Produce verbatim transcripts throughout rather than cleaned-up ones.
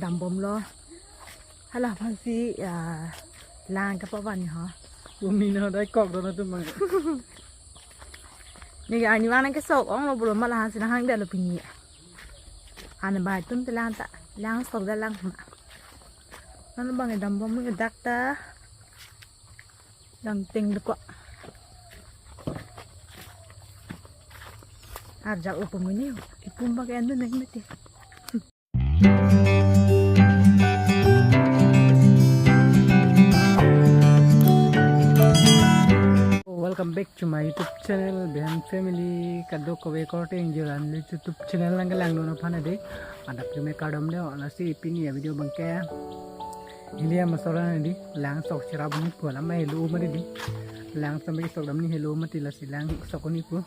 dambomlo. Hala aphansi, ah, lang kapavan ho. Pumi no dai kok do na tum mang. Neke arni vang nangkesok onglo bro, ma lahansi nanghangdetlo pini. Ane bai atum te lang ta, lang sok da lang ma. Non abang dambom ke dak ta. Dang ting deko. Arjak upum ini, ipum pakai anu neng mati. Welcome back to my YouTube channel, Behan Family. Kadokave korte ingjir an YouTube channel nangkelangdun aphan adi. Adap keme kardom de, lasi pini avideo abangke Hilia masora nadi, lang sok cherap ni pu alam ma helo mati di. Lang sampai sok dam ni helo mati, lasi lang sok ni pu.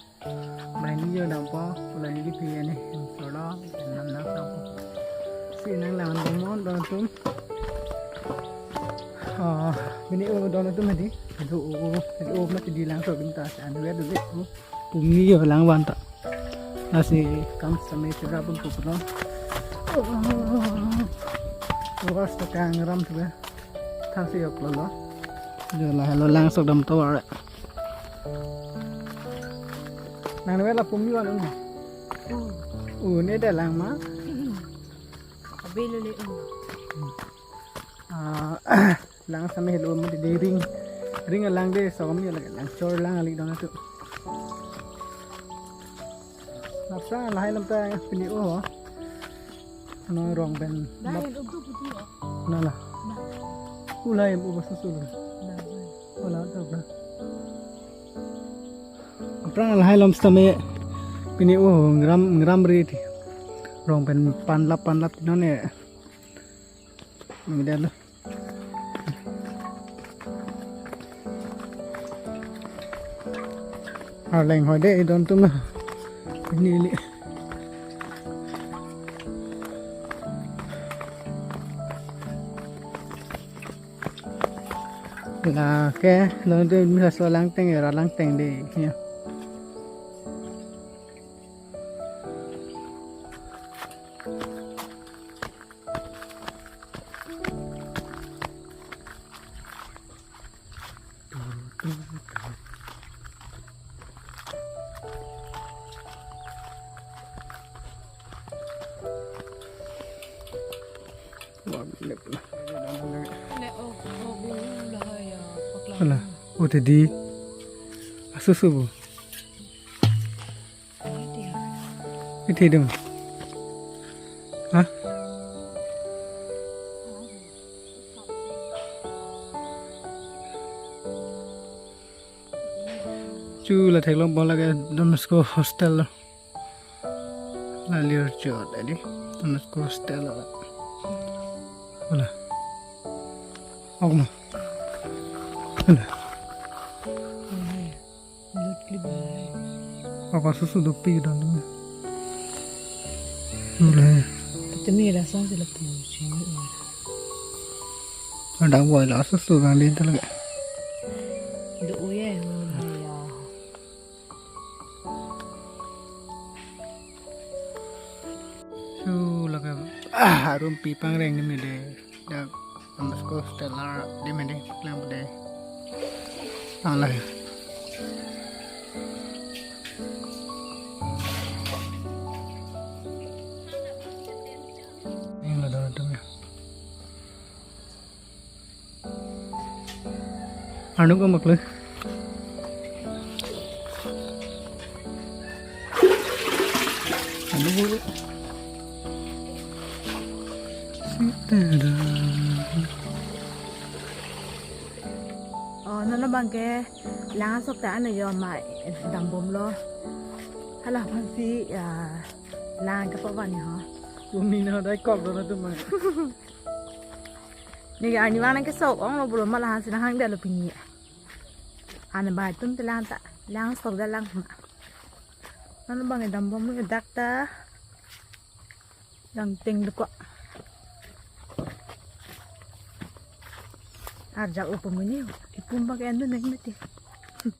Mai ni yo dampo, pula ni di pi ane, solo, nam nam sok. Si nanglang dong mon don atum. Ah, pini o don atum adi. Helo, helo mati di lang sok dam ta, anu ya dulu. Pumi yo lang van ta. Lasi kam sampai cherap pun pupro. Awas ta kang ram tu ya. Thang si yok lo lo. Yo la helo lang sok dam tovar. Nang ne la pumi van un. U ne da lang ma. Abelo le un. Ah, lang sampai helo mati di ring. Ring lang de, so kami lagi lang chor lang alik dong tu. Lapsa lahai lam ta pini o. Ano rong pen. Dah, yang udah putih, oh. Nala. Dah. Ulai yang ubah susul. Dah, dah. Ula tu dah. Aphrang lahai lam sitame pini o ngram ngram ri ti. Rong pen panlap panlap non e. Mida lo. Arleng hoi de don atum na. Neli. Lake don atum mila so lang teng era lang teng de. Ya. Hala, o te di. Asusu bu. Ithi dum. Ha? Chu la theklong pon lake Don Bosco hostel lo. La lir chu tadi Don Bosco hostel lo. Hala. Ok ma. Hala. Lut kli bai. Apa susu dopi dong. Hala. Temi rasa sila puji. Ada buai la susu dang di talaga. Do uye ho ya. Su lake, ah, arum pi pangreng ni mede. Dak Don Bosco hostel ar di mede, klang mede. Ala. Ini la don atum ya. Arnung ko makle. Arnung ko. Sitara. Oh, non abangke lang sok ta ano yo ma, eh, dambomlo. Hala aphansi, ah, lang kapavan ho. Pumi no dai kok do na tum mang. Neke arni vang nangkesok onglo bro, ma lahansi nanghangdetlo pini. Ane bai atum te lang ta, lang sok da lang ma. Non abang dambom dak ta. Dang ting deko. Arjak upum ini, ipum pakai anu neng mati.